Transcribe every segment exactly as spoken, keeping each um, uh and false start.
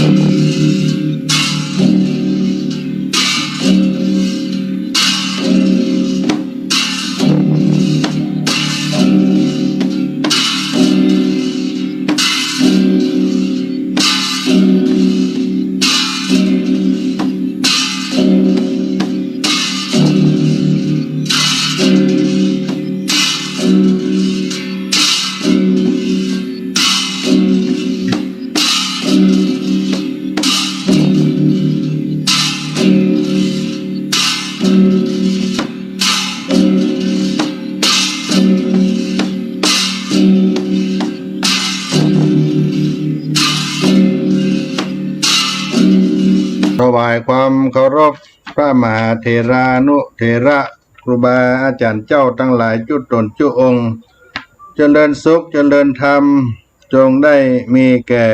ถวายความเคารพพระมหาเถรานุเถระ ครูบาอาจ๋ารย์เจ้าตังหลายจุ๊ต๋นจุ๊องค์ เจริญสุขเจริญธรรม จงได้มีแก่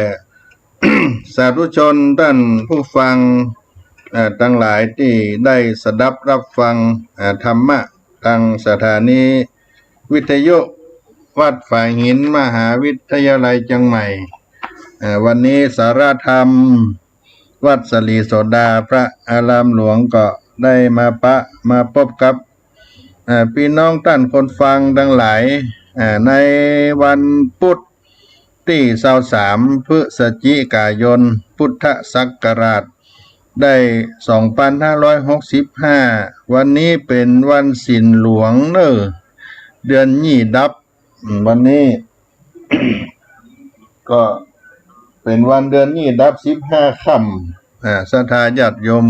สาธุชนต้านผู้ฟัง เอ่อ ตังหลายตี้ได้สดับฮับฟัง เอ่อ ธรรมะตางสถานีวิทยุวัดฝายหิน มหาวิทยาลัยเจียงใหม่ เอ่อ วันนี้สาระธรรม วัดสะหลีโสดา พระอารามหลวงก็ได้มาปะ มาปบกับ เอ่อ ปี้น้องต้านคนฟังตังหลาย เอ่อ ในวันปุธตี้ซาวสาม พฤศจิกายน พุทธศักราชได้สองปันห้าร้อยหกสิบห้า วันนี้เป๋นวันศีลหลวงเน่อ เดือนยี่ดับ อืม วันนี้ ก็เป๋นวันเดือนยี่ดับสิบห้าค่ำ อ่า ศรัทธาญาติโยม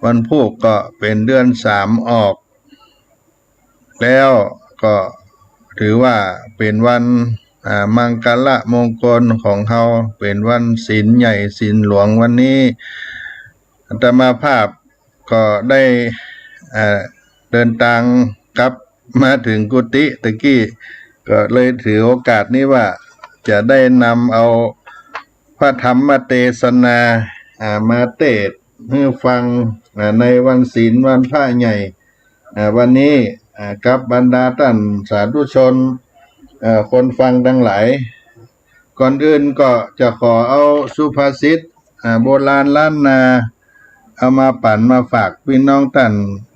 วันพูกก็เป๋นเดือนสามออก แล้วก็ถือว่าเป๋นวัน อ่า มังคละมงคลของเฮา เป๋นวันศีลใหญ่ศีลหลวง วันนี้ อาตมาภาพก็ได้ เอ่อ เดินตางกลับมาเถิงกุฏิตะกี้ ก็เลยถือโอกาสนี้ว่าจะได้นำเอาพระธรรมเตสนา อ่า มาเตสน์หื้อฟัง อ่า ในวันศีลวันพระใหญ่ อ่า วันนี้ อ่า กับบรรดาต้านสาธุชน เอ่อ คนฟังตังหลาย ก่อนอื่นก็จะขอเอาสุภาษิต อ่า โบราณล้านนา เอามาปั๋นมาฝากปี้น้องต้าน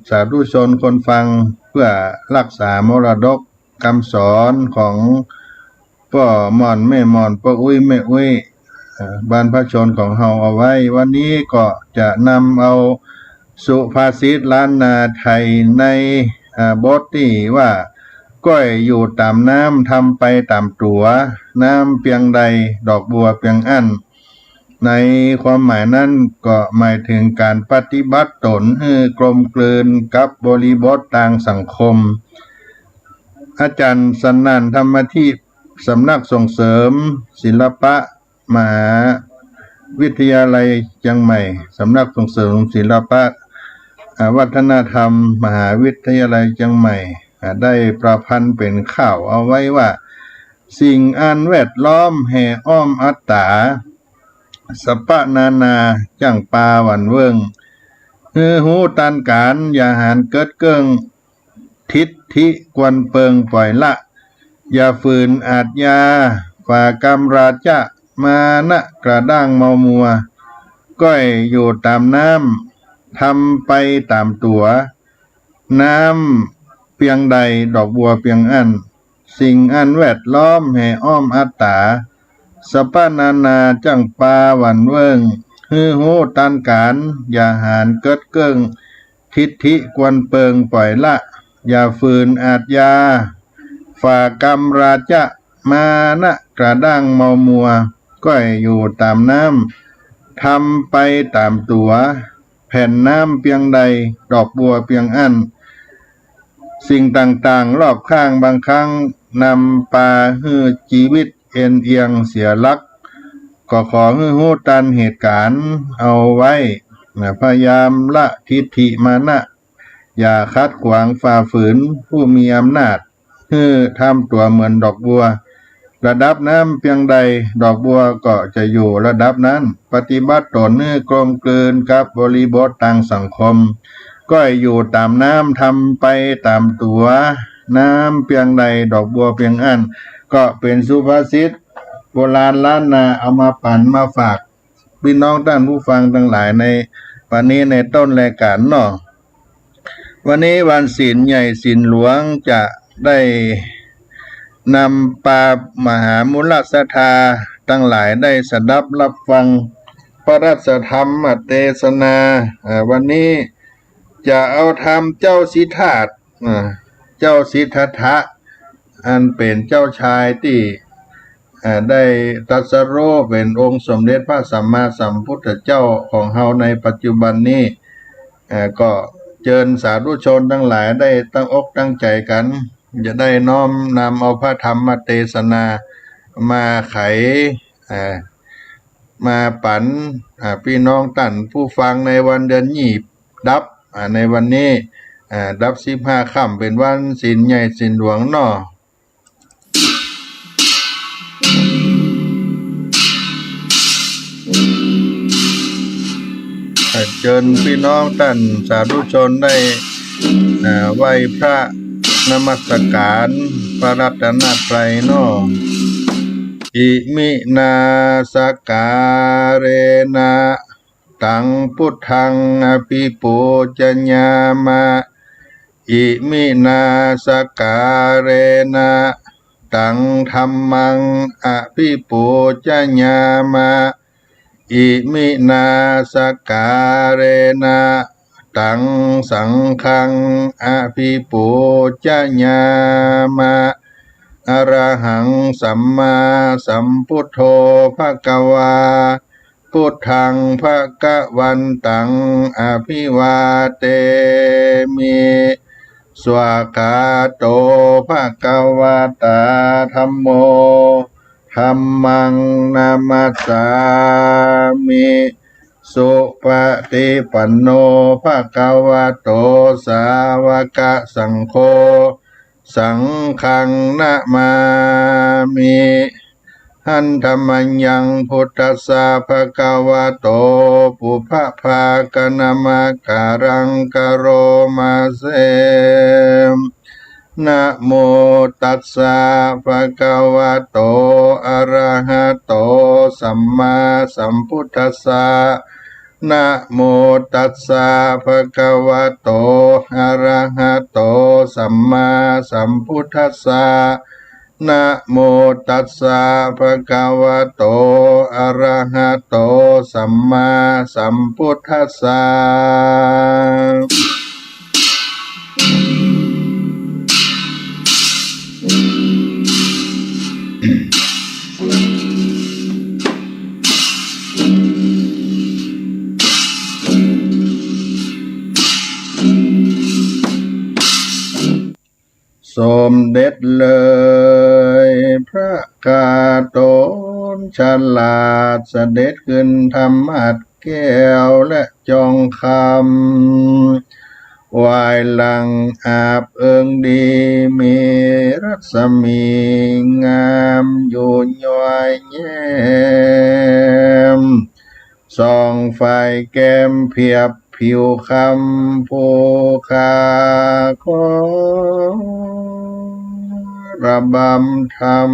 สาธุชนคนฟัง เปื้อฮักษามรดกกำสอนของป้อหม่อนแม่หม่อน ป้ออุ๊ยแม่อุ๊ย เอ่อ บรรพชนของเฮาเอาไว้ วันนี้ก็จะนำเอาสุภาษิตล้านนาไทยใน อ่า บทตี้ว่า ก้อยอยู่ต๋ามน้ำ ทำไปต๋ามตั๋ว น้ำเปียงใด ดอกบัวเปียงอั้น ในความหมายนั้นก็หมายเถิงก๋านปฏิบัติต๋นหื้อกลมกลืนกับบริบทตางสังคม อาจ๋ารย์สนั่น ธรรมาธิป สำนักส่งเสริมศิลปะ มหาวิทยาลัยเจียงใหม่ สำนักส่งเสริมศิลปะ อ่า วัฒนธรรม มหาวิทยาลัยเจียงใหม่ อ่า ได้ประพันธ์เป๋นข่าวเอาไว้ว่า สิ่งอันแวดล้อมแห่อ้อมอัตต๋า สัปปะนานา จ้างปาหวั่นเวิ่ง หื้อฮู้ตันก๋าน อย่าหาญเกิดเกิ่ง ทิฏฐิควรเปิงป่อยละ อย่าฝืนอาชญา ฝ่ากามราจะ มานะกระด้างเมามัว ก้อยอยู่ต๋ามน้ำ ทำไปต๋ามตั๋ว น้ำเปียงใด ดอกบัวเปียงอั้น สิ่งอันแวดล้อมแห่อ้อมอัตต๋า สัปปะนานา จ้างปาหวั่นเวิ่ง หื้อฮู้ตันก๋าน อย่าหาญเกิดเกิ่ง ทิฏฐิควรเปิงป่อยละ อย่าฝืนอาชญา ฝ่ากามราจะ มานะกระด้างเมามัว ก้อยอยู่ต๋ามน้ำ ทำไปต๋ามตั๋ว แผ่นน้ำเปียงใด ดอกบัวเปียงอั้น สิ่งต่างๆ รอบข้างบางครั้งนำปาหื้อจีวิตเอนเอียงเสียหลัก ก็ขอหื้อฮู้ตันเหตุก๋ารณ์เอาไว้ พยายามละทิฏฐิมานะ อย่าขัดขวางฝ่าฝืนผู้มีอำนาจ หื้อทำตั๋วเหมือนดอกบัว ระดับน้ำเปียงใด ดอกบัวก็จะอยู่ระดับนั้น ปฏิบัติต๋นหื้อกลมกลืนกับบริบทตางสังคม ก้อยอยู่ต๋ามน้ำ ทำไปต๋ามตั๋ว น้ำเปียงใด ดอกบัวเปียงอั้น ก็เป๋นสุภาษิตโบราณล้านนา เอามาปั๋นมาฝาก ปี้น้องต้านผู้ฟังตังหลายในวันนี้ในต้นรายก๋านเนาะ วันนี้วันศีลใหญ่ศีลหลวงจะได้นำปามหามูลศรัทธาตังหลายได้สดับฮับฟังพระสัทธรรมเตสนา เอ่อ วันนี้จะเอาธรรมเจ้าสิทธัตถ์ อ่า เจ้าสิทธัตถะ อันเป๋นเจ้าชายตี้ อ่า ได้ตรัสรู้เป๋นองค์สมเด็จพระสัมมาสัมพุทธเจ้าของเฮาในปัจจุบันนี้ อ่า ก็เจิญสาธุชนตังหลายได้ตั้งอกตั้งใจ๋กั๋น จะได้น้อมนำเอาพระธรรมเตสนามาไข อ่า มาปั๋น อ่า ปี้น้องต้านผู้ฟังในวันเดือนยี่ดับ อ่า ในวันนี้ อ่า ดับสิบห้าค่ำ เป๋นวันศีลใหญ่ศีลหลวงเนาะ เจิญปี้น้องต้านสาธุชนได้ อ่า ไหว้พระนมัสก๋านพระรัตนตรัยเนาะ อิมินาสการะนะ ตังพุทธังอภิปูจญามะ อิมินาสการะนะ ตังธัมมังอภิปูจญามะ อิมินาสการะนะ ตังสังฆังอภิปูจญามะ อะระหังสัมมาสัมพุทโธภะคะวา พุทธังภะคะวันตังอภิวาเทมิ สวากขาโตภะคะวะตาธัมโม ธัมมังนะมัสสามิ สุปะฏิปันโนภะคะวะโตสาวะกะสังโฆ สังฆังนะมามิ หันทะมะยังพุทธัสสะภะคะวะโต ปุพพะภาคะนะมะกะรังกะโรมาเส นะโมตัสสะภะคะวะโต อะระหะโต สัมมาสัมพุทธัสสะ นะโมตัสสะภะคะวะโต อะระหะโต สัมมาสัมพุทธัสสะ นะโมตัสสะภะคะวะโต อะระหะโต สัมมาสัมพุทธัสสะ สมเด็จเลยพระคาต๋นฉลาด เสด็จขึ้นธรรมาสน์แก้วและจองคำ วายหลังอาบเอิงดี มีรัศมีงามอยู่ย้อยแย้ม ส่องฝ่ายแก้มเปียบผิวคำ ผู้ข้าขอระบำธรรม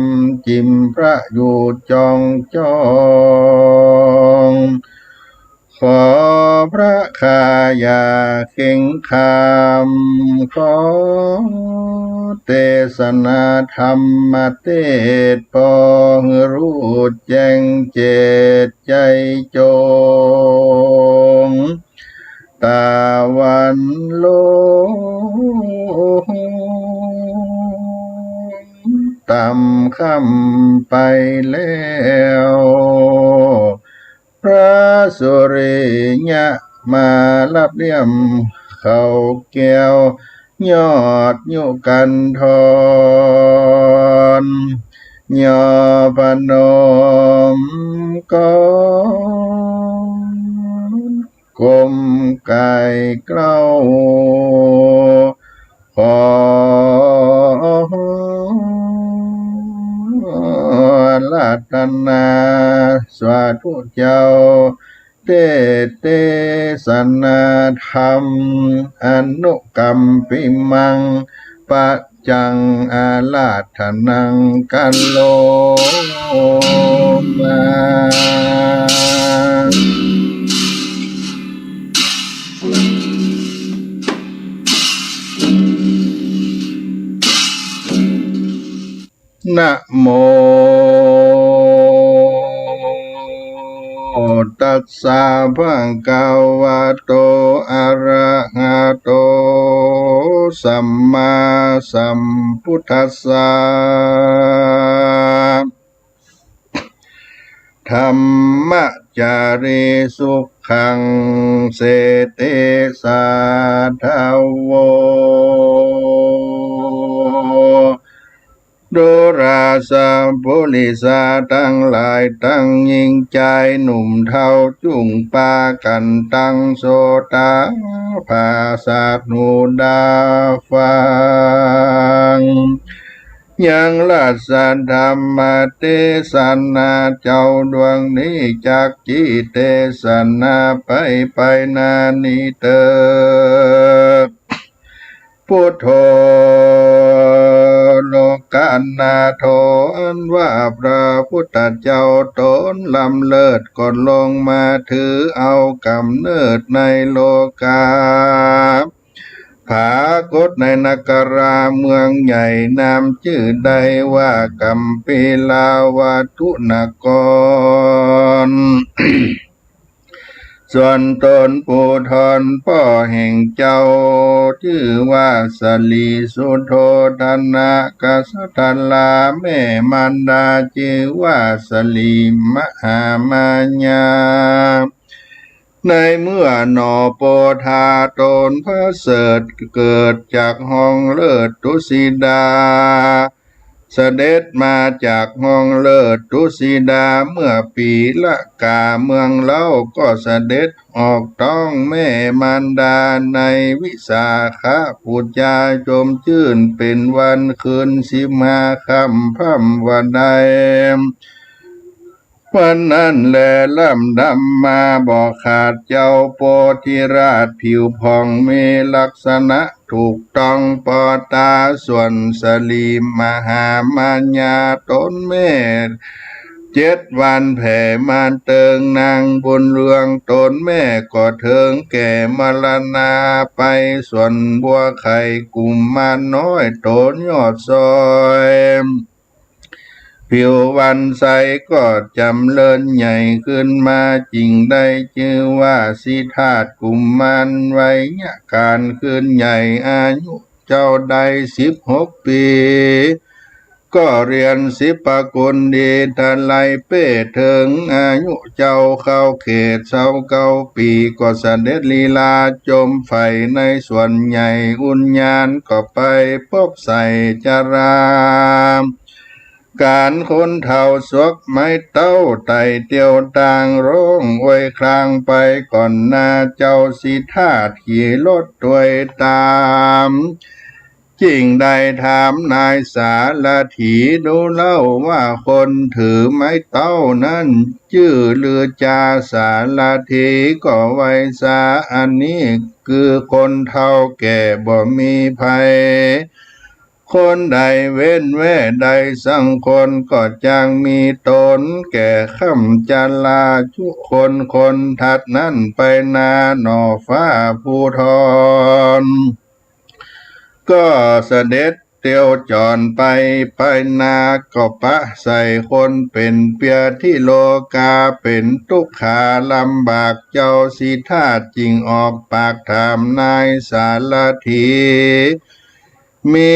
จิมพระอยู่จองจอง ขอพระข้าอย่าเข็งคาม ขอเตสนาธรรมเตสน์ ปอหื้อฮู้แจ้งเจิด ใจ๋จง ตะวันลงต่ำค่ำไปแล้ว พระสุริยะมาลับเลี่ยมเขาแก้ว ยอดยุคันธร ย่อพนมก้ม ก้มไก่เกล้า ขออาราธนา สาธุเจ้า เตสน์เตสนาธรรม อนุกัมปิมัง ปัจจังอาราธนัง กะโรมา นะโมตัสสะ ภะคะวะโต อะระหะโต สัมมาสัมพุทธัสสะ ธัมมะจารีสุขัง เสเตสา ทาโว ดูราสะ ปุริสะตังหลาย ตังญิงจายหนุ่มเฒ่า จุ่งปากั๋นตังโสตา ผาสาทหูดาฟัง ยังราชธรรมเตสนา เจ้าดวงนี้จักจิเตสนาไป ไปหน้านี้เต๊อะ พุทโธ โลกานาโถ อันว่าพระพุทธเจ้าต๋นล้ำเลิศก็ลงมาถือเอาก๋ำเนิดในโลกา ผากฏในนคราเมืองใหญ่ นามจื้อได้ว่ากัมพีลาวัตถุนคร ส่วนต๋นผู้ทอนป้อแห่งเจ้า จื้อว่าสลีสุโธทนะ กษัตราแม่มารดาจื้อว่าสลีมหามายา ในเมื่อหนอโปธาต๋นประเสริฐเกิดจากห้องเลิศตุสิดา เสด็จมาจากห้องเลิศตุสิดา เมื่อปี๋ละกาเมืองเล้า ก็เสด็จออกต๊องแม่มารดา ในวิสาขบูชาจมจื้น เป๋นวันคืนสิบห้าค่ำ พร่ำว่าได้ วันนั้นแล ลำดับมาบ่ขาด เจ้าโพธิราชผิวผ่อง มีลักษณะถูกต้องปอตา ส่วนสลีมหามายาต๋นแม่ เจ็ดวันแผ่มาเติงนางบุญเรือง ต๋นแม่ก็เถิงแก่มรณาไป ส่วนบัวไข่กุมารน้อยต๋นยอดซอย ผิววันใสก็จ๋ำเริญใหญ่ขึ้นมา จึงได้จื้อว่าสิทธัตถ์กุมาร วัยยะก๋านคืนใหญ่ อายุเจ้าได้สิบหกปี๋ ก็เฮียนสิบประกุณดี ทะไลเป้เถิงอายุเจ้าเข้าเขตซาวเก้าปี๋ ก็เสด็จลีลาจมใฝ่ในสวนใหญ่ อุญญาณก็ไปปบใส่จรา ก๋านคนเฒ่าสวกไม้เต๊า ไต่เตียวตางร้องโอยคลางไปก่อนหน้า เจ้าสิทธัตถ์ขี่รถตวยต๋าม จึงได้ถามนายสารถีดูเล่าว่า คนถือไม้เต๊านั้นจื้อลือจา สารถีก็ไหว้สา อันนี้คือคนเฒ่าแก่บ่มีใผ คนใดเว้นแว่ได้สักคน ก็จักมีต๋นแก่ค่ำจราจุคน คนถัดนั้นไปนาหน่อฟ้าภูธร ก็เสด็จเตียวจ๋อนไป ไปนาก็ปะใส่คนเป๋นเปียธิโลกา เป๋นตุ๊กขาลำบาก เจ้าสิทธัตถ์จึงออกปากถามนายสารถี มี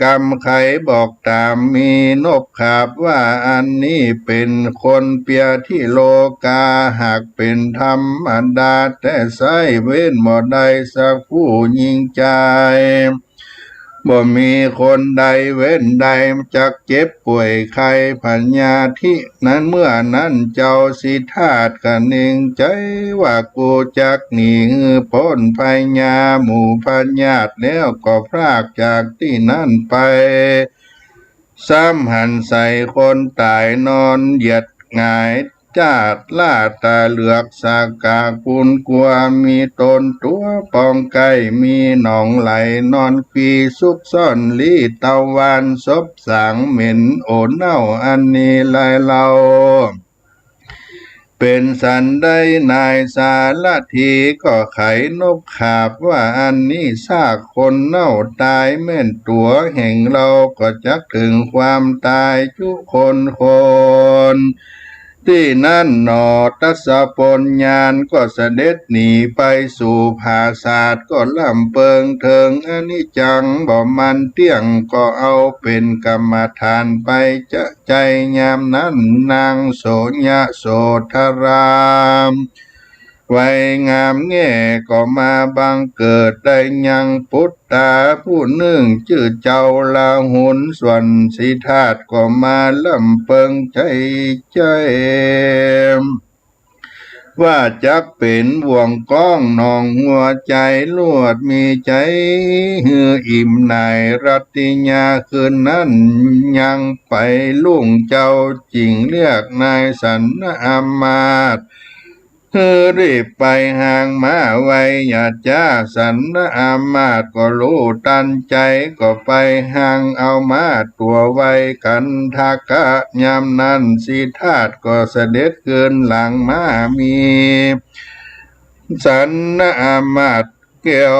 กำใคบอกต๋าม มีนบขาบว่า อันนี้เป๋นคนเปียธิโลกา หากเป๋นธรรมดาแต๊ใส้ เว้นบ่ได้สักผู้ญิงจาย บ่มีคนใดเว้นได้ จักเจ็บป่วยไข้พยาธิ นั้นเมื่อนั้นเจ้าสิทธัตถ์ก็นิ่งใจ๋ว่า กูจักหนีหื้อป๊นภัยยาหมู่พยาธิ แล้วก็พรากจากตี้นั้นไป ซ้ำหันใส่คนต๋ายนอนเหยียดหงาย จ้าดล้าต๋าเหลือกสากากุนกัว มีต๋นตั๋วปองใก้ มีหนองไหลนอนควี ซุกซ่อนลี้เตาว่าน สบสางเหม็นโอเน่า อันนี้แลเล่า เป เป็นสันใดนายสารถีก็ไขนกขาบว่า อันนี้ซากคนเน่าตายแม่นตั๋วแห่งเฮาก็จักเถิงความต๋ายจุคนคน ตี้นั้นหนอ ทศพลญาณก็เสด็จหนีไปสู่ผาสาท ก็ร่ำเปิงเถิงอนิจจังบ่มันเตี้ยง ก็เอาเป๋นกรรมฐานไปจะใจ้ ยามนั้นนางโสยโสธรา วัยงามแง่ก็มาบังเกิดได้ยังปุตตาผู้นึ่งจื้อเจ้าลาหุล ส่วนสิทธัตถ์ก็มาร่ำเปิงใจ๋ใจ๋ ว่าจักเป๋นบ่วงก๊องหน่องหัวใจ๋ ลวดมีใจ๋หื้ออิ่มหน่าย รัตติยาคืนนั้นยังไปลุ่ง เจ้าจึงเรียกนายสันนมาตย์ หื้อรีบไปหางม้าไวอย่าจ๊า สันนมาตย์ก็ฮู้ตันใจ๋ ก็ไปหางเอาม้าตั๋วไวกัณฑกะ ยามนั้นสิทธัตถ์ก็เสด็จคืนหลังม้า มีสันนมาตย์แก้ว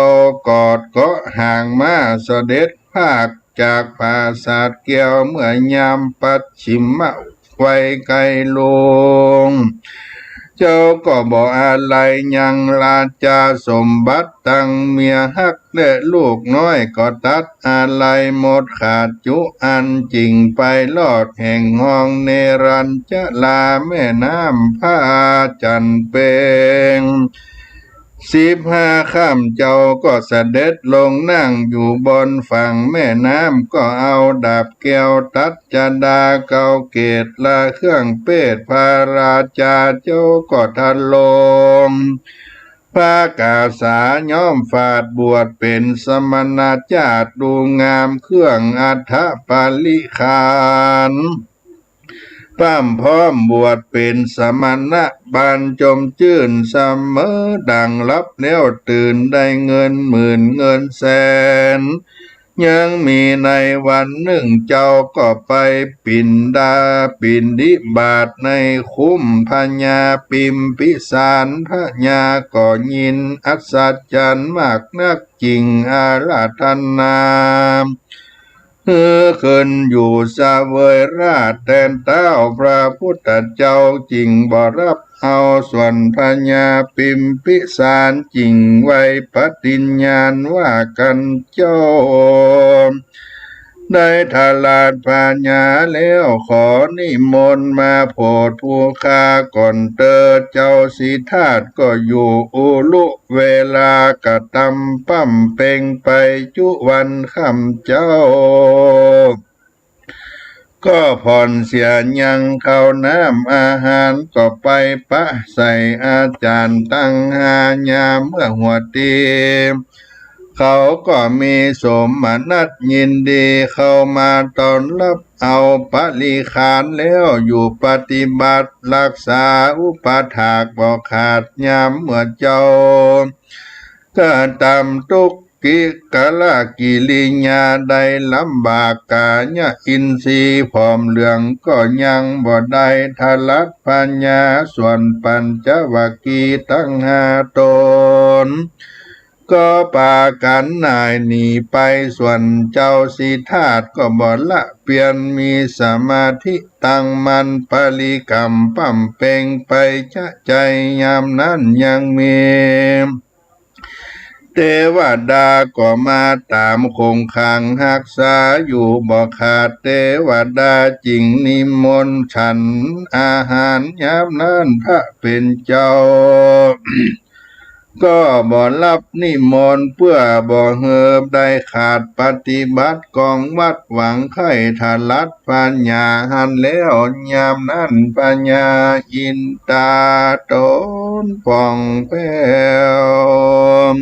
กอดเกาะหางม้า เสด็จพากจากผาสาทแก้ว เมื่อยามปัจฉิมะ ไวไกลลง เจ้าก็บ่อาลัยยังราชสมบัติตังเมียฮักและลูกน้อย ก็ตัดอาลัยหมดขาดจุอัน จึงไปลอดแห่งห้องเนรัญจรา แม่น้ำพระจันทร์เพ็ง สิบห้าค่ำเจ้าก็เสด็จลงนั่งอยู่บนฝั่งแม่น้ำ ก็เอาดาบแก้วตัดจดาเกาเกศและเครื่องเพศพระราชา เจ้าก็ทะลง ผ้ากาสาย้อมฝาดบวชเป๋นสมณะจาติ ดูงามเครื่องอัฐปริขาร พร่ำพร้อมบวชเป๋นสมณะ บานจมจื้นเสมอดั่งหลับแล้วตื่น ได้เงินหมื่นเงินแสน ยังมีในวันนึ่งเจ้าก็ไปปิณฑา ปิณฑิบาตในคุ้มพญาปิมพิสาร พญาก็ยินอัศจรรย์มากนัก จึงอาราธนา หื้อขึ้นอยู่เสวยราชย์แตนเต้า พระพุทธเจ้าจึงบ่ฮับเอา ส่วนพญาปิมพิสารจึงไหว้ปฏิญญาณว่า กัณฑ์เจ้าได้ถลาดพญาแล้ว ขอนิมนต์มาโผดผู้ข้าก่อนเตอ เจ้าสิทธัตถ์ก็อยู่อุรุเวลากะตำบำเพ็งไปจุวันค่ำเจ้า ก็ผ่อนเสียยังข้าวน้ำอาหาร ก็ไปปะใส่อาจารย์ตังห้ายาม เมื่อหัวตี เขาก็มีโสมนัสยินดีเข้ามาต้อนฮับเอาปริขารแล้ว อยู่ปฏิบัติรักษาอุปถากบ่ขาดยาม เมื่อเจ้ากระตำทุกขิกรกิริยา ได้ลำบากกายอินทรีย์ผอมเหลือง ก็ยังบ่ได้ถลาดพญา ส่วนปัญจวัคคีย์ตังห้าต๋น ก็ปากั๋นหน่ายหนีไป ส่วนเจ้าสิทธัตถ์ก็บ่ละเปียร มีสมาธิตั้งมั่น บริกรรมบำเพ็งไปจะใจ้ ยามนั้นยังมีเตวดาก็มาต๋ามคงขังฮักษาอยู่บ่ขาด เตวดาจึงนิมนต์ฉันอาหาร ยามนั้นพระเป๋นเจ้า ก็บ่ฮับนิมนต์ เปื้อบ่หื้อได้ขาดปฏิบัติกองวัตร หวังใค่ถลาดพญาหั้นแล้ว ยามนั้นพญาอินทราต๋นผ่องแผ้ว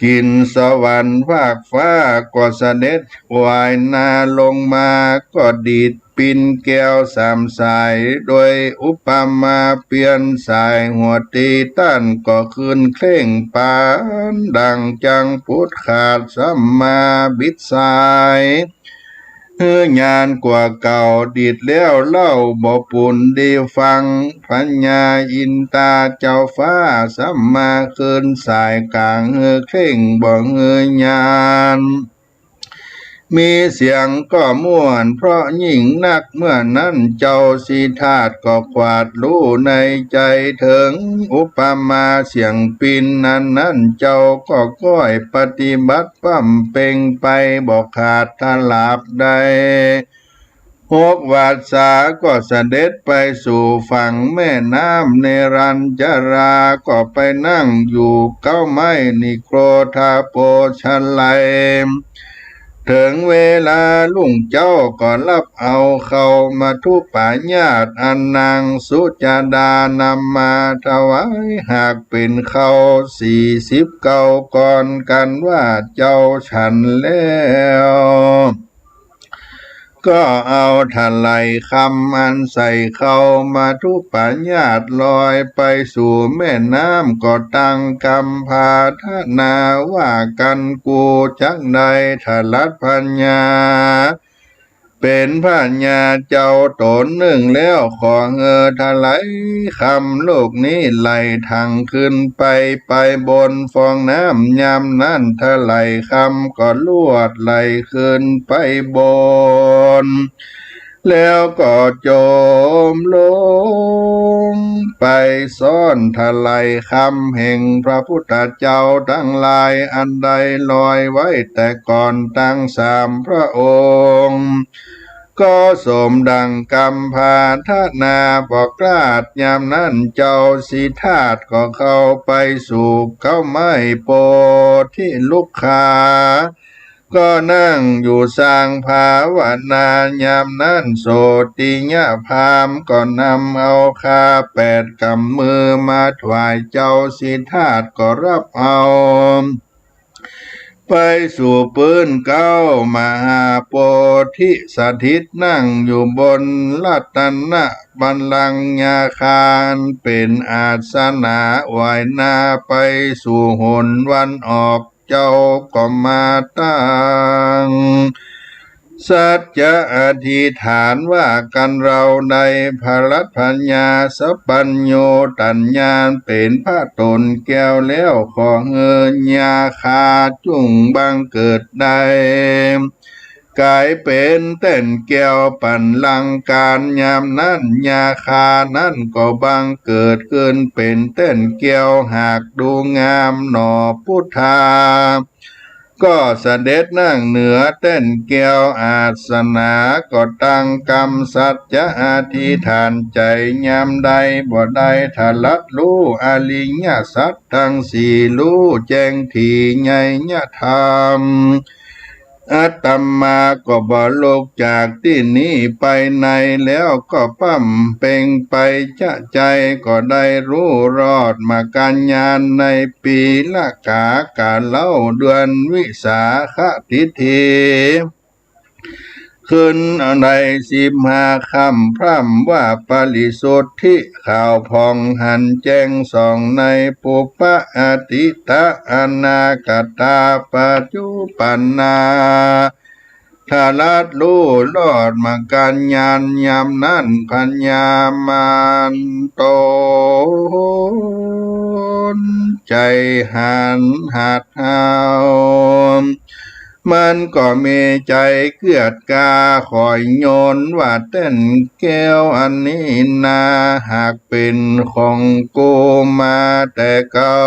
กิ๋นสวรรค์ฟากฟ้า ก็เสด็จวายหน้าลงมา ก็ดีด ปินแก้วสามสาย โดยอุปมาเปรียบสายหัวตี ต้านก็ขึ้นเคร่งปานดั่งจั่งปุดขาด ซ้ำมาบิดสาย หื้อญาณกว่าเก่า ดีแล้วเล่าบ่ปูนดีฟัง พญาอินตาเจ้าฟ้า สำมาคืนสายกลาง หื้อเคร่งบ่หื้อญาณ มีเสียงก็ม่วนเพราะยิ่งนัก เมื่อนั้นเจ้าสิทธัตถ์ก็ขวาดฮู้ในใจ๋ เถิงอุปมาเสี้ยงปิน อันนั้นเจ้าก็ก้อยปฏิบัติ บำเพ็งไปบ่ขาดถลาบใด หกวรรษาก็เสด็จไปสู่ฝั่งแม่น้ำเนรัญจรา ก็ไปนั่งอยู่เก๊าไม้นิโครธาโปชลัย เถิงเวลารุ่งเจ๊าก็รับเอาเข้ามัทธุปายาต อันนางสุจาดานำมาถวาย หากเป๋นข้าวสี่สิบเก้าก้อน กันว่าเจ้าฉันแล้ว ก็เอาถะไหล่คำอันใส่เข้ามัทธุปายาต ลอยไปสู่แม่น้ำ ก็ตั้งกำปรารถนาว่า กั๋นกูจักได้ถลัดพญา เป๋นพญาเจ้าต๋นนึ่งแล้ว ขอหื้อถะไหล่คำลูกนี้ไหลถังขึ้นไป ไปบนฟองน้ำ ยามนั้นถะไหล่คำก็ลวดไหลขึ้นไปบน แล้วก็จ๋มลงไปซ้อนถะไหล่คำแห่งพระพุทธเจ้าตังหลาย อันได้ลอยไว้แต่ก่อนตังสามพระองค์ ก็สมดังกำปรารถนาบ่คลาด ยามนั้นเจ้าสิทธัตถ์ก็เข้าไปสู่เก๊าไม้โพธิลุกขา ก็นั่งอยู่สร้างภาวนา ยามนั้นโสติยพราหมณ์ก็นำเอาคาแปดก๋ำมือมาถวายเจ้าสิทธัตถ์ ก็รับเอา ไปสู่ปื๊นเก๊ามหาโพธิสถิต นั่งอยู่บนรัตนบัลลังก์ ยาคาอันเป๋นอาสนะ ไหว้หน้าไปสู่หนวันออก เจ้าก็มาตั้งสัจจะอธิษฐานว่า กั๋นเราได้ถลัดพญาสัพพัญญูตัญญาณเป๋นพระต๋นแก้วแล้ว ขอหื้อยาคาจุ่งบังเกิดได้ ก๋ายเป๋นแต้นแก้วปั๋นลังก๋าน ยามนั้นยาคานั้นก็บังเกิดขึ้นเป๋นแต้นแก้ว หากดูงามหน่อพุทธา ก็เสด็จนั่งเหนือแต้นแก้วอาสนะ ก็ตั้งกำสัจจะอธิษฐานใจ๋ ยามใดบ่ได้ถลัดฮู้อริยสัจตังสี่ ฮู้แจ้งถีงไยยธรรม อาตมาก็บ่ลุกจากตี้นี้ไปใน แล้วก็บำเพ็งไปจะใจ๋ ก็ได้ฮู้รอดมรรคญาณในปีละกา กาเล่าเดือนวิสาขทิฏฐิ คืนในสิบห้าค่ำ พร่ำว่าปริสุทธิขาวผ่องหันแจ้งส่องในปุพพะอตีตะอนาคตาปัจจุบันนา ถลัดฮู้รอดมรรคญาณ ยามนั้นพญามารต๋นใจ๋หันหัดเฮา มันก็มีใจ๋เกื้อดกาขอยโยนว่า แต้นแก้วอันนี้นา หากเป๋นของกูมาแต่เก่า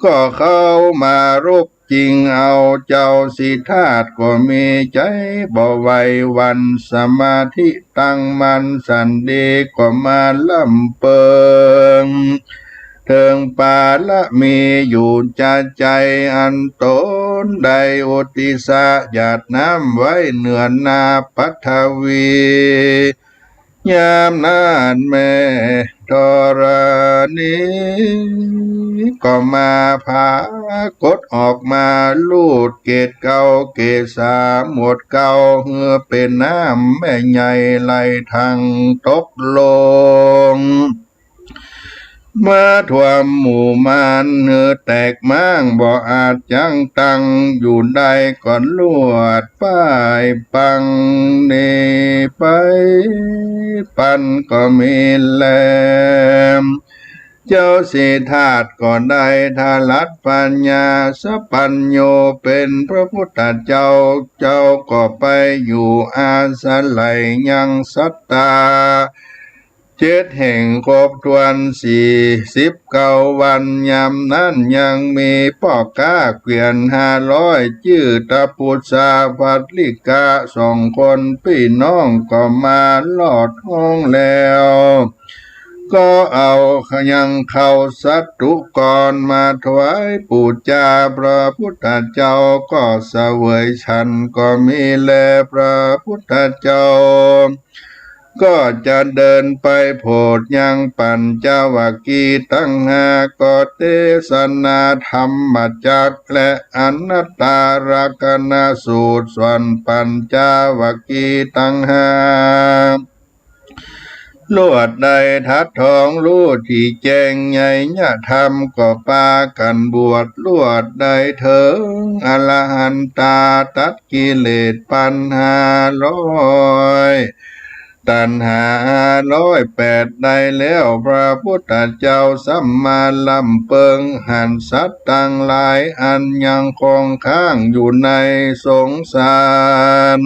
ก็เข้ามารุก จิ่งเอาเจ้าสิทธัตถ์ก็มีใจ๋บ่ไหวหวั่น สมาธิตั้งมั่นสันติ ก็มาร่ำเปิงเถิงปารมีอยู่จะใจ๋ อันต๋นได้อุทิศหยาดน้ำไว้เหนือหน้าปฐวี ยามนั้นแม่ธรณีก็มาผากฏออกมาลูดเกศเกล้าเกศาหมวดเกล้า หื้อเป๋นน้ำแม่ใหญ่ไหลทังตกลง มาถ่วมหมู่มารหื้อแตกม้าง บ่อาจจั้งตั้งอยู่ได้ ก็ลวดป้ายปังหนีไปปันก็มีแล เจ้าสิทธัตถ์ก็ได้ถลัดปัญญาสัพพัญญู เป๋นพระพุทธเจ้า เจ้าก็ไปอยู่อาศัยยังสัตตา เจ็ดแห่งครบถ้วนสี่สิบเก้าวัน ยามนั้นยังมีป้อก๊าเกวียนห้าร้อย จื้อตปุสสาภัทลิกะสองคนปี้น้องก็มาลอดห้องแล้ว ก็เอายังข้าวสัตถุกรมาถวายปู๋จาพระพุทธเจ้า ก็เสวยฉันก็มีแล พระพุทธเจ้า ก็จะเดินไปโผดยังปัญจวัคคีย์ตังห้า ก็เตสนาธรรมจักรและอนัตตลักษณสูตร ส่วนปัญจวัคคีย์ตังห้า ลวดได้ทัดทองฮู้ตี้แจ้งไนยธรรม ก็ปากั๋นบวช ลวดได้เถิงอรหันตา ตัดกิเลสปัญหาร้อย ตัณหาห้าร้อยแปดได้แล้ว พระพุทธเจ้าสัมมาลำเปิงหันสัตว์ตังหลาย อันยังคงค้างอยู่ในสงสาร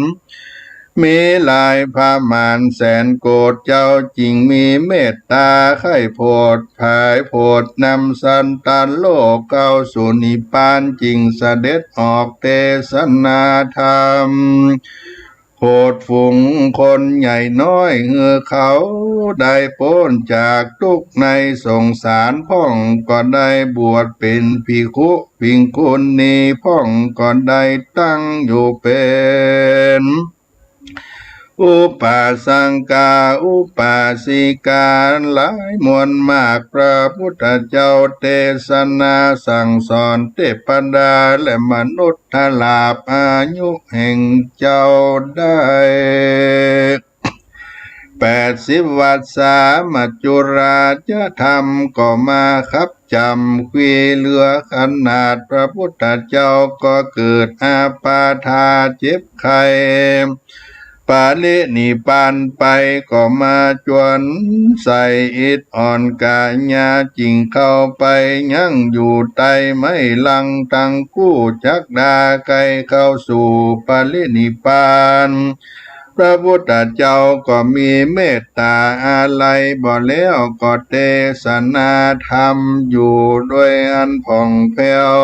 มีหลายประมาณแสนโกฏ เจ้าจึงมีเมตตาใค่โผดผายโผดนำสัตว์ตังโลกเข้าสู่นิพพาน จึงเสด็จออกเตสนาธรรม โผดฝูงคนใหญ่น้อย หื้อเขาได้ป๊นจากทุกข์ในสงสาร พ่องก็ได้บวชเป๋นภิกขุภิกขุณี พ่องก็ได้ตั้งอยู่เป๋นอุปาสกาอุปาสิกาหลายมวลมาก พระพุทธเจ้าเตสนาสั่งสอนเตวดาและมนุษย์ ตลอดอายุแห่งเจ้าได้แปดสิบวรรษา มัจจุราชธรรมก็มาคับจำ ควีเหลือขนาด พระพุทธเจ้าก็เกิดอาพาธเจ็บไข้ ปรินิพพานไป ก็มาจวนใส่อิดอ่อนกายา จึงเข้าไปยังอยู่ใต้ไม้ลังตังกู้จักดา ใค่เข้าสู่ปรินิพพาน พระพุทธเจ้าก็มีเมตตาอาลัยบ่แล้ว ก็เตสนาธรรมอยู่โดยอันผ่องแผ้ว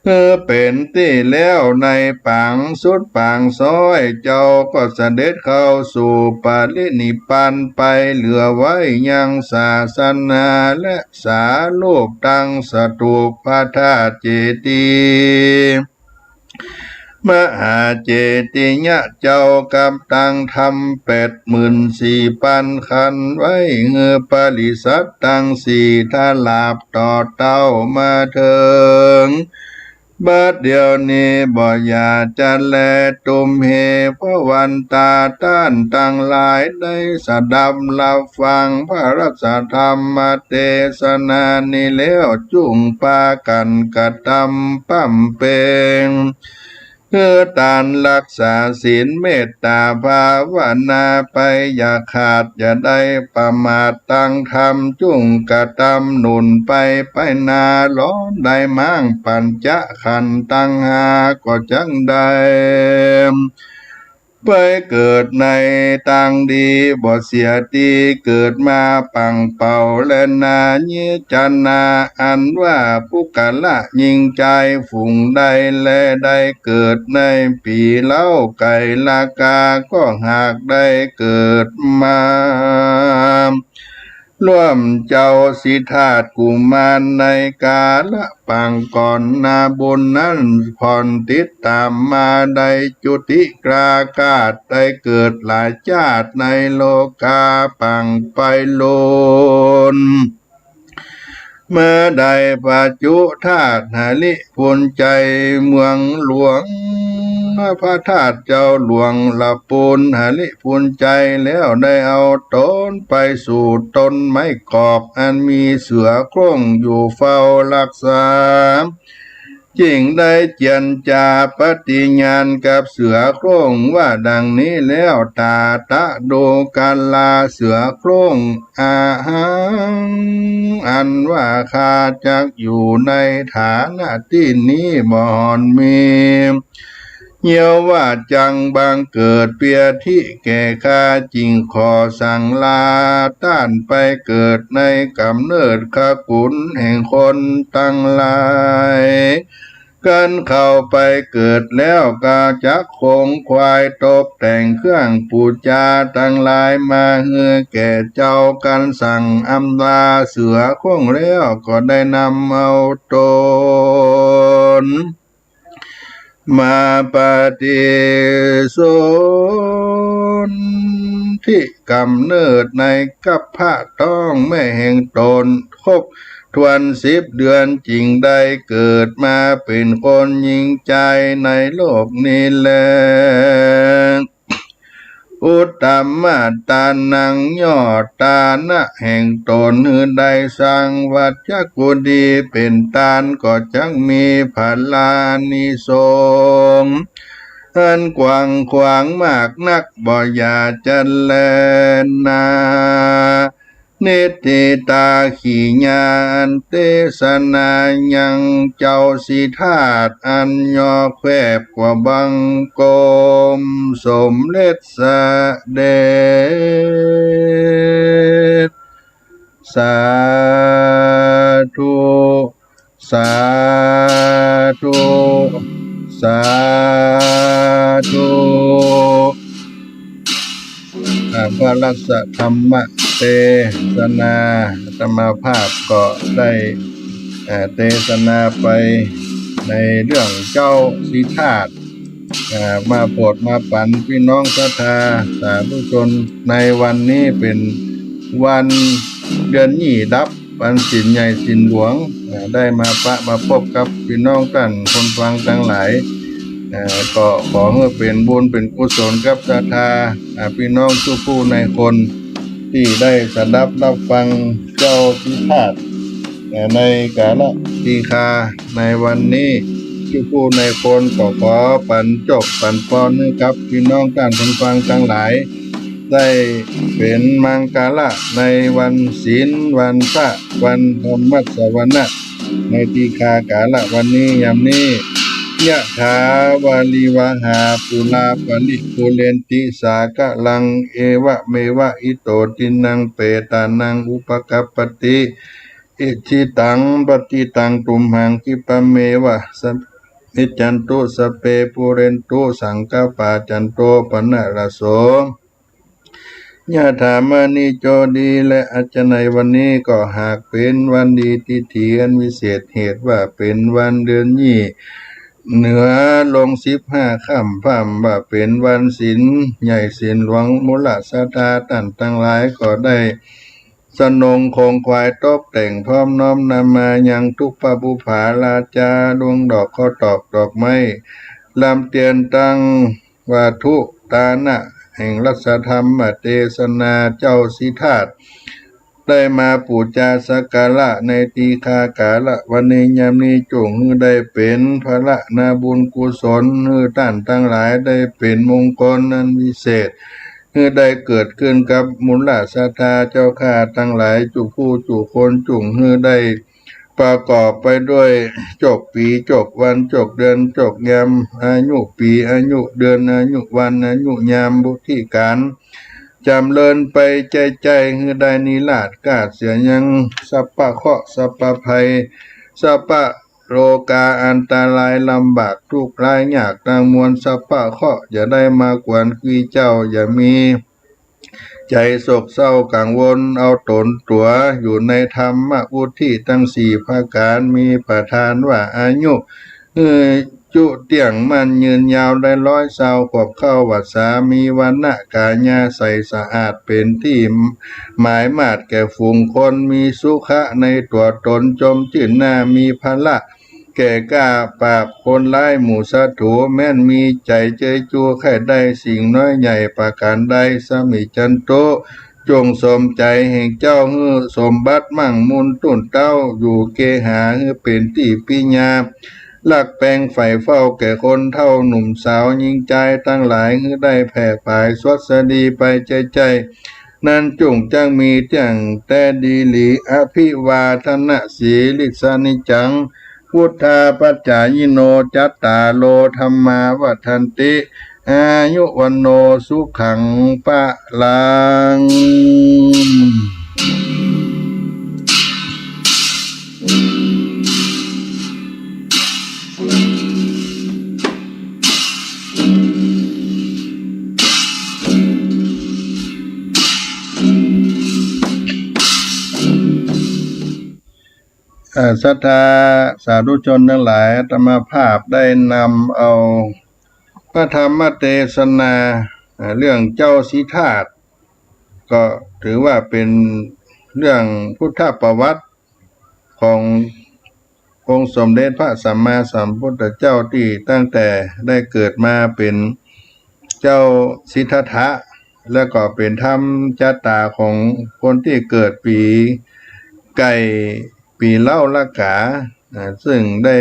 เออ เป๋นตี้แล้วในปางสุดปางซ้อย เจ้าก็เสด็จเข้าสู่ปรินิพพานไป เหลือไว้ยังศาสนาและสารูปตังสถูปพระธาตุเจดีย์ มหาเจติยะเจ้ากับตังธรรมแปดหมื่นสี่ปันขันไว้ หื้อปริษัทตังสี่ทราบต่อเต้ามาเถิง บัดเดี๋ยวนี้บ่อย่าจะแล ตุมเห พระวันตา ต้านตังหลายได้สดับฮับฟังพระสัทธรรมเตสนานี้แล้ว จุ่งปากั๋นกระตำบำเพ็ง หื้อตานรักษาศีลเมตตาภาวนาไป อย่าขาดอย่าได้ประมาทตังธรรม จุ่งกระตำหนุนไปไปนา ล้อมได้ม้างปัญจขันธ์ตังห้า ก็จักได้ไปเกิดในตางดี บ่เสียตี้เกิดมาปังเป่า และนาเยจนา อันว่าปุคคละญิงจายฝูงใด แลได้เกิดในปี๋เล้าไก๋ลากา ก็หากได้เกิดมาร่วมเจ้าสิทธัตถ์กุมารในกาละปางก่อน นาบุญนั้นผ่อนติดต๋ามมา ได้จุติกาคาต ได้เกิดหลายจาติในโลกาปางไปลุน เมื่อได้ประจุธาตุหริภุญไชยเมืองหลวง พระธาตุเจ้าหลวงละปูนหริปูนชัยแล้ว ได้เอาต๋นไปสู่ต้นไม้กอก อันมีเสือโคร่งอยู่เฝ้ารักษา จึงได้เจียรจาปฏิญาณกับเสือโคร่งว่าดังนี้แล้ว ตถาโต กาลาเสือโคร่ง อาหัง อันว่าข้าจักอยู่ในฐานะตี้นี้บ่หอนมี เยียะว่าจักบังเกิดเปียทิแก่ข้า จึงขอสั่งลาต้านไปเกิดในก๋ำเนิดคกุลแห่งคนตังหลาย ครั้นเข้าไปเกิดแล้ว ข้าจักขงขวายตบแต่งเครื่องปู๋จาตังหลายมาหื้อแก่เจ้า ครั้นสั่งอำลาเสือโคร่งแล้ว ก็ได้นำเอาต๋น มาปฏิสนธิก๋ำเนิดในกัพพะต๊องแม่แห่งต๋น ครบถ้วนสิบเดือน จึงได้เกิดมาเป๋นคนญิงจายในโลกนี้แล อุตตมะตานัง ยอดตานะแห่งต๋น หื้อได้สร้างวัตถุกุฏิเป๋นตาน ก็จักมีผลานิสงส์อันกว้างขวางมากนัก บ่อย่าจะแลนา นิทธิตาขีญา อันเตสนายังเจ้าสีทาส อันยอแควบกว่าบังคมสมเร็จเสด็จ สาธุ สาธุ สาธุ อ่า พระรัตนธรรมเตสนา อาตมาภาพก็ได้ อ่า เตสนาไปในเรื่องเจ้าสีทาส อ่า มาโผดมาปั๋นปี้น้องศรัทธาสาธุชน ในวันนี้เป๋นวันเดือนยี่ดับ วันศีลใหญ่ศีลหลวง อ่า ได้มาปะมาพบกับปี้น้องต้านคนฟังตังหลาย อ่า ก็ขอหื้อเป๋นบุญเป๋นกุศลกับศรัทธา อ่า ปี้น้องกู้ผู้ในคน ตี้ได้สดับฮับฟังเจ้าสีทาส อ่า ในกาละตีฆาในวันนี้ กู้ผู้ในคนก็ขอปั๋นโจคปั๋นปอนหื้อกับปี้น้องต้านคนฟังตังหลาย ได้เป๋นมังคละในวันศีล วันพระ วันธรรมสวนะ ในตีฆากาละวันนี้ยามนี้ ยะถาวาริวหาปูราปริปูเรนติสาคะรัง เอวะเมวะอิโตทินังเปตานังอุปกัปปติ อิจฉิตังปัตถิตังตุมหังคิปะเมวะสะ มิจฉันตุสัพเพปูเรนตุสังกปปา จันโทปะนะระโส ยะถามะณิโชติ และอันจะในวันนี้ก็หากเป๋นวันดีทิฏฐิอันวิเศษ เหตุว่าเป๋นวันเดือนยี่ เหนือลงสิบห้าค่ำ พร่ำว่าเป๋นวันศีลใหญ่ศีลหลวง มูลศรัทธาต้านตังหลายก็ได้ สนงขงขวายตบแต่งพร้อมน้อมนำมายังธูปปุปผาราจา ดวงดอกข้าวตอกดอกไม้ ลำเตียนตังวัตถุตานะแห่งรัตนธรรมเตสนาเจ้าสีทาส ได้มาปู๋จาสักการะในตีฆากาละวันนี้ยามนี้ จุ่งหื้อได้เป๋นผละนาบุญกุศล หื้อต้านตังหลายได้เป๋นมงคลอันวิเศษ หื้อได้เกิดขึ้นกับมูลศรัทธาเจ้าข้าตังหลาย กู้ผู้กู้คน จุ่งหื้อได้ประกอบไปด้วยโจคปี๋ โจควัน โจคเดือน โจคยาม อายุปี๋ อายุเดือน อายุวัน อายุยาม บุตรีก๋าน จ๋ำเริญไปใจ้ๆ หื้อได้นิราศกาศเสียยังสัพพะเคราะห์ สัพพะภัย สัพพะโรคาอันตราย ลำบากทุกข์ร้ายยากตังมวล สัพพะเคราะห์อย่าได้มาขวนขวี้เจ้า อย่ามีใจ๋โศกเศร้ากังวลเอาต๋นตั๋ว อยู่ในธรรมวุฒิตังสี่ประก๋าน มีประธานว่าอายุ หื้อจุเตี้ยงมั่นยืนยาวได้ร้อยซาวขวบเข้าพรรษา มีวรรณะก๋ายาใสสะอาดเป๋นตี้หมายมาดแก่ฝูงคน มีสุขะในตั๋วต๋นจมจื้นหน้า มีผละ แก่กล้าปราบคนร้ายหมู่ศัตรู แม้นมีใจ๋เจยจูใค่ได้สิ่งน้อยใหญ่ประก๋านใด สมิจฉันตุ จงสมใจ๋แห่งเจ้า หื้อสมบัติมั่งมูลตุ้นเต๊า อยู่เกหาหื้อเป๋นตี้ปิญญา ฮักแปงใฝ่เฝ้าแก่คนเฒ่าหนุ่มสาวญิงจายตังหลาย หื้อได้แผ่ผายสวัสดีไปใจ้ๆ นั้นจุ่งจักมีเตี้ยงแต๊ดีหลี อภิวาทนะสีลิสสะนิจจัง วุฑฒาปจายิโน จัตตาโรธัมมาวัฑฒันติ อายุวัณโณสุขังพะลัง เอ่อ ศรัทธาสาธุชนตังหลาย อาตมาภาพได้นำเอาพระธรรมเตสนา เอ่อ เรื่องเจ้าสิทธัตถ์ ก็ถือว่าเป๋นเรื่องพุทธประวัติขององค์สมเด็จพระสัมมาสัมพุทธเจ้า ตี้ตั้งแต่ได้เกิดมาเป๋นเจ้าสิทธัตถะ แล้วก็เป๋นธรรมจาต๋าของคนตี้เกิดปี๋ไก่ ปี๋เล้าละกา อ่า ซึ่งได้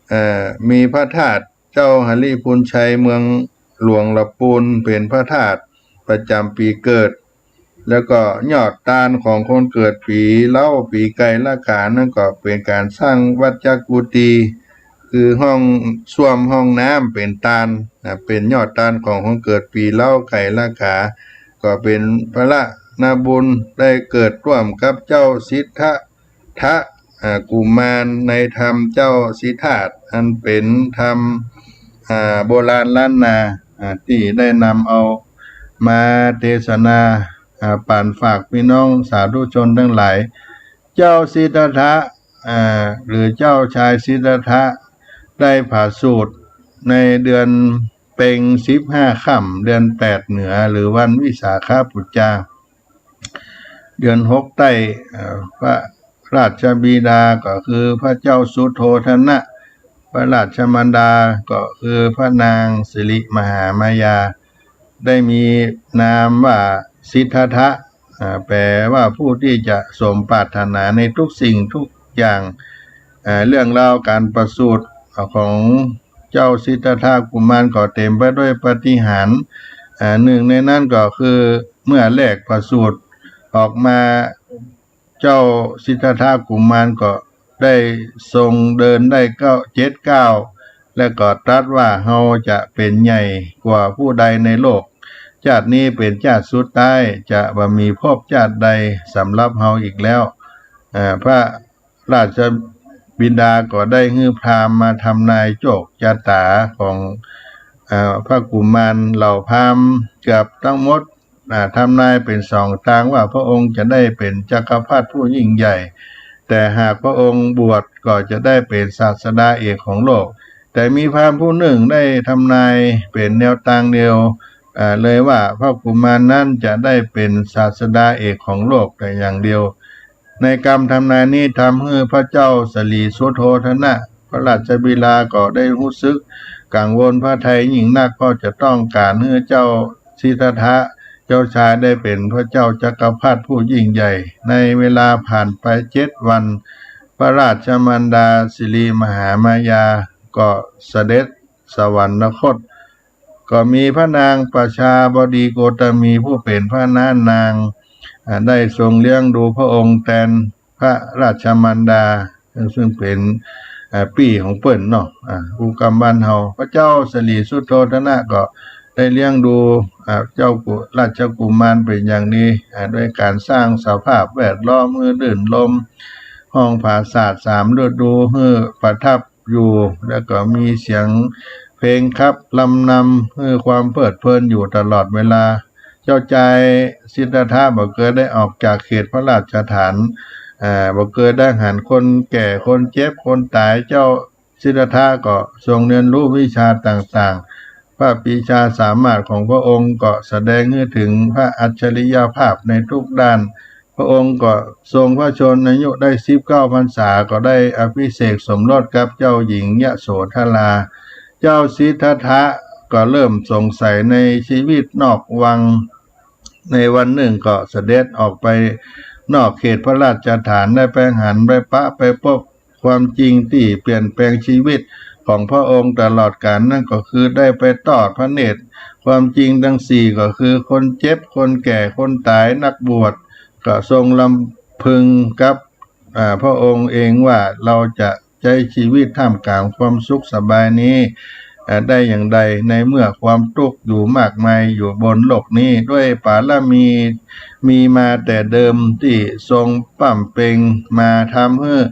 เอ่อ มีพระธาตุเจ้าหริภุญชัยเมืองหลวงละปูนเป๋นพระธาตุประจ๋ำปี๋เกิด แล้วก็ยอดตานของคนเกิดปี๋เล้าปี๋ไก่ละกานั้นก็เป๋นก๋านสร้างวัจจกุฏิ คือห้องส้วมห้องน้ำเป๋นตาน อ่า เป๋นยอดตานของคนเกิดปี๋เล้าไก่ละกา ก็เป๋นพระละนาบุญได้เกิดร่วมกับเจ้าสิทธัตถะ อ่า กุมารในธรรมเจ้าสิทธัตถ์ อันเป๋นธรรม อ่า โบราณล้านนา อ่า ตี้ได้นำเอามาเตสนา อ่า ปั๋นฝากปี้น้องสาธุชนตังหลาย เจ้าสิทธัตถะ อ่า หรือเจ้าชายสิทธัตถะ ได้ผาสูติในเดือนเพ็ญสิบห้าค่ำ เดือนแปดเหนือ หรือวันวิสาขบูชา เดือนหกใต้ เอ่อ พระราชบิดาก็คือพระเจ้าสุโธทนะ พระราชมารดาก็คือพระนางสิริมหามายา ได้มีนามว่าสิทธัตถะ อ่า แปลว่าผู้ที่จะสมปรารถนาในทุกสิ่งทุกอย่าง อ่า เรื่องราวก๋านประสูติของเจ้าสิทธัตถะกุมารก็เต๋มไปด้วยปาฏิหาริย์ อ่า นึ่งในนั้นก็คือเมื่อแรกประสูติออกมา เจ้าสิทธัตถะกุมารก็ได้ทรงเดินได้เก้า เจ็ดก้าว และก็ตรัสว่า เฮาจะเป๋นใหญ่กว่าผู้ใดในโลก จาตินี้เป๋นจาติสุดท้าย จะบ่มีภพจาติใดสำหรับเฮาอีกแล้ว อ่า พระราชบิดาก็ได้หื้อพราหมณ์มาทำนายโชคชะตาของ อ่า พระกุมาร เหล่าพราหมณ์เกือบตังหมด อ่า ทำนายเป๋นสองตางว่าพระองค์จะได้เป๋นจักรพรรดิผู้ยิ่งใหญ่ แต่หากพระองค์บวชก็จะได้เป๋นศาสดาเอกของโลก แต่มีพราหมณ์ผู้นึ่งได้ทำนายเป๋นแนวตางเดียว อ่า เลยว่าพระกุมารนั้นจะได้เป๋นศาสดาเอกของโลกแต่อย่างเดียว ในกำทำนายนี้ทำหื้อพระเจ้าสริสุโธทนะ พระราชบิดาก็ได้ฮู้สึกกังวลพระทัยยิ่งนัก เพราะจะต้องก๋านหื้อเจ้าสิทธัตถะ เจ้าชายได้เป๋นพระเจ้าจักรพรรดิผู้ยิ่งใหญ่ ในเวลาผ่านไปเจ็ดวัน พระราชมารดาสิริมหามายาก็เสด็จสวรรคต ก็มีพระนางประชาบดีโคตมีผู้เป๋นพระน้านาง อ่า ได้ทรงเลี้ยงดูพระองค์แตนพระราชมารดา ซึ่งเป๋น อ่า ปี้ของเปิ้นเนาะ อ่า อู้กำบ้านเฮา พระเจ้าสริสุโธทนะก็ได้เลี้ยงดู อ่า เจ้ากุ ราชกุมารเป๋นอย่างดี อ่า ด้วยก๋านสร้างสภาพแวดล้อมหื้อรื่นรมย์ ห้องผาสาทสามฤดูหื้อประทับ อยู่ แล้วก็มีเสียงเพลงขับลำนำหื้อความเพลิดเพลินอยู่ตลอดเวลา เจ้าจายสิทธัตถะบ่เกยได้ออกจากเขตพระราชฐาน อ่า บ่เกยได้หันคนแก่ คนเจ็บ คนต๋าย เจ้าสิทธัตถะก็ทรงเรียนรู้วิชาต่างๆ พระปรีชาสามารถของพระองค์ก็แสดงหื้อเถิงพระอัจฉริยภาพในทุกด้าน พระองค์ก็ทรงพระชนมายุได้สิบเก้าพรรษา ก็ได้อภิเษกสมรสกับเจ้าหญิงยโสธรา เจ้าสิทธัตถะก็เริ่มสงสัยในชีวิตนอกวัง ในวันหนึ่งก็เสด็จออกไปนอกเขตพระราชฐาน ได้ไปหันไปปะไปปบความจริงตี้เปลี่ยนแปลงชีวิตของพระองค์ตลอดกาล นั่นก็คือได้ไปทอดพระเนตรความจริงตังสี่ ก็คือคนเจ็บ คนแก่ คนต๋าย นักบวช ก็ทรงรำพึงกับ อ่า พระองค์เองว่า เราจะใจ๊ชีวิตท่ามกลางความสุขสบายนี้ อ่า ได้อย่างใด ในเมื่อความทุกข์อยู่มากมายอยู่บนโลกนี้ ด้วยบารมีมีมาแต่เดิมตี้ทรงบำเพ็ญมา ทำหื้อ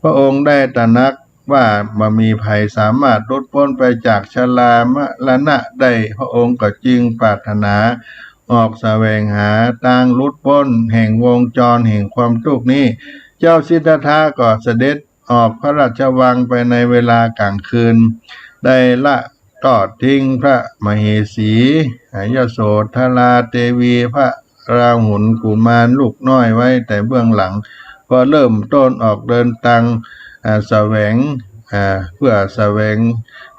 พระองค์ได้ตระหนักว่าบ่มีใผสามารถหลุดป๊นไปจากชรามรณะได้ พระองค์ก็จึงปรารถนาออกแสวงหาตางหลุดป๊นแห่งวงจรแห่งความทุกข์นี้ เจ้าสิทธัตถะก็เสด็จออกพระราชวังไปในเวลากลางคืน ได้ละทอดทิ้งพระมเหสี ยโสธราเตวี พระราหุลกุมารลูกน้อยไว้แต่เบื้องหลัง ก็เริ่มต้นออกเดินตาง อ่า แสวง อ่า เพื่อแสวง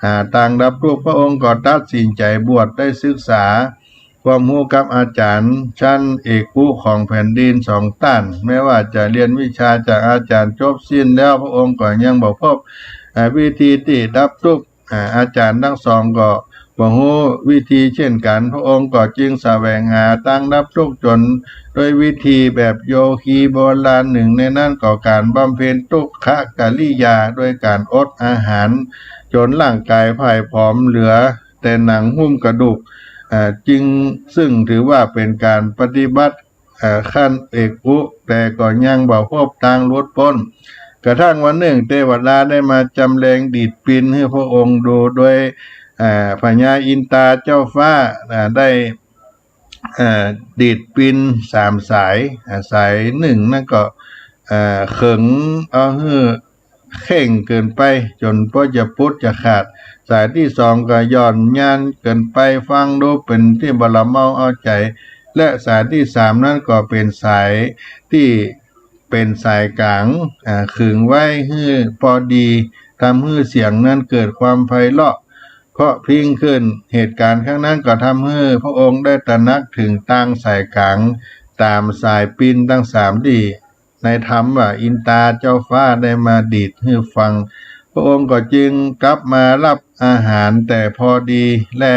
หาตางดับทุกข์ พระองค์ก็ตัดสินใจ๋บวช ได้ศึกษาความฮู้กับอาจ๋ารย์ชั้นเอกุของแผ่นดินสองต้าน แม้ว่าจะเรียนวิชาจากอาจ๋ารย์จบสิ้นแล้ว พระองค์ก็ยังบ่พบ อ่า วิธีตี้ดับทุกข์ อ่า อาจ๋ารย์ตังสองก็บ่ฮู้วิธีเช่นกั๋น พระองค์ก็จึงแสวงหาตางดับทุกข์จนด้วยวิธีแบบโยคีโบราณ หนึ่งในนั้นก็ก๋านบำเพ็ญทุกขกิริยา ด้วยก๋านอดอาหารจนร่างก๋ายผ่ายผอมเหลือแต่หนังหุ้มกระดูก อ่า จึง ซึ่งถือว่าเป๋นก๋านปฏิบัติ อ่า ขั้นเอกุ แต่ก็ยังบ่พบตางหลุดป๊น กระทั่งวันหนึ่งเตวดาได้มาจำแลงดีดปินหื้อพระองค์ดู โดย อ่า พญาอินตาเจ้าฟ้า อ่า ได้ อ่า ดีดปินสามสาย อ่า สายหนึ่งนั้นก็ อ่า เขิงเอาหื้อ เข่งเกิ๋นไปจ๋นป้อจะปุดจะขาด สายตี้สองก็หย่อนยานเกิ๋นไป ฟังดูเป๋นตี้บ่ละเมาเอาใจ๋ และสายตี้สามนั้นก็เป๋นสายตี้เป๋นสายก๋าง อ่า ขึงไว้หื้อปอดี ทำหื้อเสียงนั้นเกิดความไพเราะเพราะพริ้งขึ้น เหตุก๋ารณ์ครั้งนั้นก็ทำหื้อพระองค์ได้ตระหนักเถิงตางสายก๋างต๋ามสายปินตังสามตี้ ในธรรมว่าอินตาเจ้าฟ้าได้มาดีดหื้อฟัง พระองค์ก็จึงกลับมารับอาหารแต่พอดี และ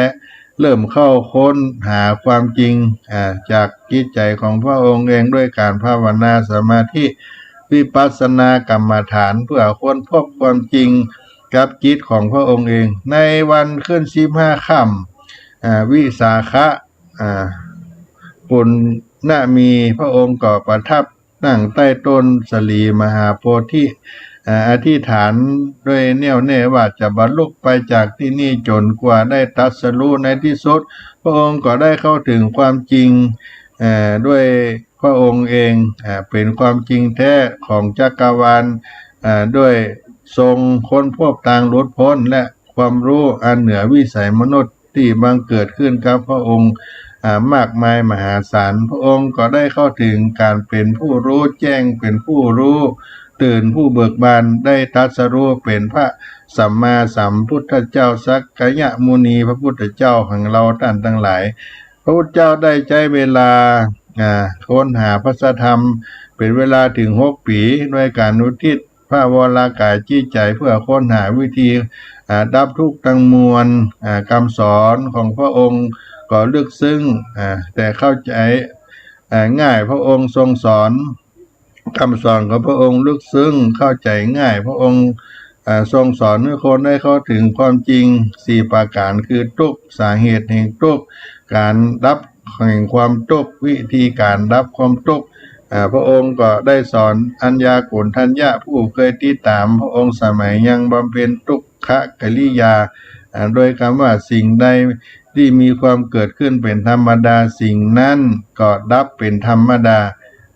เริ่มเข้าค้นหาความจริง อ่า จากจิตใจ๋ของพระองค์เอง ด้วยก๋านภาวนาสมาธิวิปัสสนากรรมฐาน เพื่อค้นพบความจริงกับจิตของพระองค์เอง ในวันขึ้นสิบห้าค่ำ อ่า วิสาขะ อ่า ปุณณมี พระองค์ก็ประทับ นั่งใต้ต้นสลีมหาโพธิ อ่า อธิษฐานด้วยแน่วแน่ว่าจะบ่ลุกไปจากตี้นี่จ๋นกว่าได้ตรัสรู้ ในตี้สุด พระองค์ก็ได้เข้าเถิงความจริง เอ่อ ด้วยพระองค์เอง อ่า เป๋นความจริงแท้ของจักรวาล อ่า ด้วยทรงค้นพบตางหลุดป๊นและความฮู้อันเหนือวิสัยมนุษย์ ตี้บังเกิดขึ้นกับพระองค์ อ่า มากมายมหาศาล พระองค์ก็ได้เข้าเถิงก๋านเป๋นผู้ฮู้แจ้ง เป๋นผู้ฮู้ตื่น ผู้เบิกบาน ได้ตรัสรู้เป๋นพระสัมมาสัมพุทธเจ้า สักกายมุนี พระพุทธเจ้าของเฮาต้านตังหลาย พระพุทธเจ้าได้ใจ๊เวลา อ่า ค้นหาพระสัทธรรมเป๋นเวลาเถิงหกปี๋ ด้วยก๋านอุทิศ พระวรากายจิตใจ๋เพื่อค้นหาวิธี อ่า ดับทุกข์ตังมวล อ่า กำสอนของพระองค์ก็ลึกซึ้ง อ่า แต่เข้าใจ๋ อ่า ง่าย พระองค์ทรงสอน กำสอนของพระองค์ลึกซึ้งเข้าใจ๋ง่าย พระองค์ อ่า ทรงสอนหื้อคนได้เข้าเถิงความจริงสี่ประก๋าน คือทุกข์ สาเหตุแห่งทุกข์ ก๋านดับแห่งความทุกข์ วิธีก๋านดับความทุกข์ อ่า พระองค์ก็ได้สอนอัญญาโกณฑัญญะผู้เคยติดต๋ามพระองค์สมัยยังบำเพ็ญทุกขกิริยา อ่า โดยกำว่าสิ่งใดตี้มีความเกิดขึ้นเป๋นธรรมดา สิ่งนั้นก็ดับเป๋นธรรมดา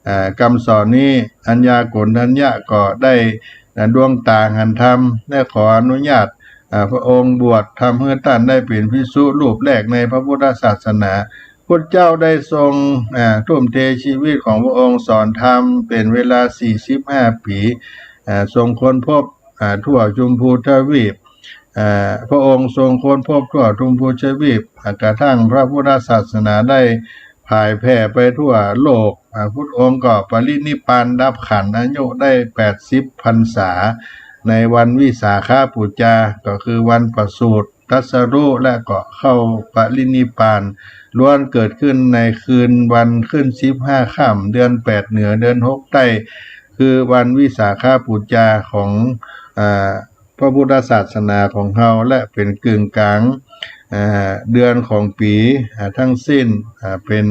อ่า กำสอนนี้อัญญาโกณฑัญญะก็ได้ อ่า ดวงต๋าหันธรรม และขออนุญาต อ่า พระองค์บวช ทำหื้อต้านได้เป๋นภิกษุรูปแรกในพระพุทธศาสนา พุทธเจ้าได้ทรง อ่า ทุ่มเทชีวิตของพระองค์สอนธรรมเป๋นเวลาสี่สิบห้าปี๋ อ่า ทรงค้นพบ อ่า ทั่วชมพูทวีป อ่า พระองค์ทรงค้นพบทั่วชมพูทวีป อ่า กระทั่งพระพุทธศาสนาได้เผยแผ่ไปทั่วโลก อ่า พุทธองค์ก็ปรินิพพานดับขันธ์ อายุได้แปดสิบพรรษา ในวันวิสาขบูชา ก็คือวันประสูติ ตรัสรู้ และก็เข้าปรินิพพาน ล้วนเกิดขึ้นในคืนวันขึ้นสิบห้าค่ำ เดือนแปดเหนือ เดือนหกใต้ คือวันวิสาขบูชาของ อ่า พระพุทธศาสนาของเฮา และเป๋นกึ่งก๋าง อ่า เดือนของปี๋ อ่า ทั้งสิ้น อ่า เป๋น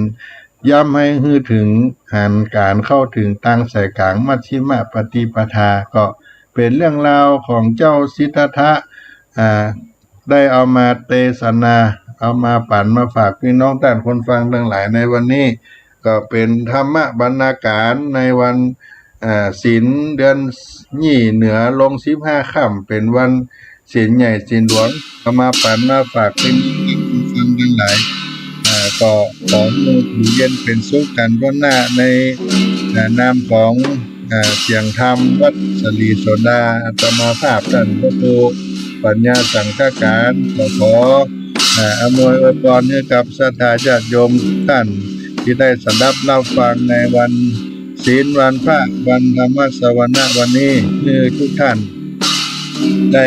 ย้ำหื้อเถิงหันก๋านเข้าเถิงตางสายก๋างมัชฌิมปฏิปทา ก็เป๋นเรื่องราวของเจ้าสิทธัตถะ อ่า ได้เอามาเตสนา เอามาปั๋นมาฝากปี้น้องต้านคนฟังตังหลายในวันนี้ ก็เป๋นธรรมบรรณาการในวัน อ่า ศีลเดือนยี่เหนือลงสิบห้าค่ำ เป๋นวันศีลใหญ่ศีลหลวง เอามาปั๋นมาฝากปี้น้องต้านคนฟังตังหลาย อ่า ก็ขอหื้ออยู่เย็นเป๋นสุขกั๋นทั่วหน้าใน อ่า นามของ อ่า เสียงธรรมวัดสะหลีโสดา อาตมาภาพต้านพระครูปัญญาสังฆการ ก็ขอ อ่า อำนวยอวยพรหื้อกับศรัทธาญาติโยมต้านตี้ได้สดับฮับฟังในวันศีลวันพระ วันธรรมสวนาวันนี้ หื้อกู้ต้านได้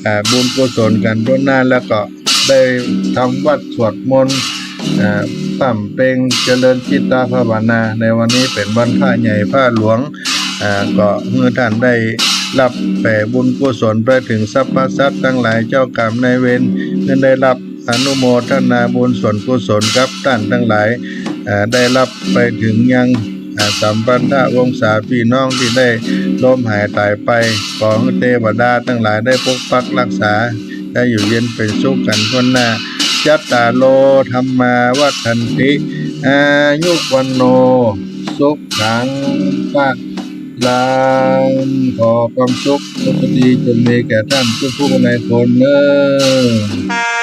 อ่า บุญกุศลกั๋นทั่วหน้า แล้วก็ได้ทำวัตรสวดมนต์ อ่า พร่ำเพลงเจริญจิตตภาวนา ในวันนี้เป๋นวันพระใหญ่พระหลวง อ่า ก็หื้อต้านได้ฮับแผ่บุญกุศลไปเถิงสรรพสัตว์ตังหลาย เจ้ากรรมนายเวร หื้อได้ฮับอนุโมทนาบุญส่วนกุศลกับต้านตังหลาย อ่า ได้ฮับไปเถิงยัง อ่า สัมพันธวงศาปี้น้องตี้ได้ล้มหายต๋ายไป ขอหื้อเตวดาตังหลายได้ปกปักฮักษา ได้อยู่เย็นเป๋นสุขกั๋นทั่วหน้า จัตตาโร ธัมมา วัฑฒันติ อายุ วัณโณ สุขัง พลัง ขอความสุขความดีจงมีแก่ต้านกู้ๆ นายคนเน่อ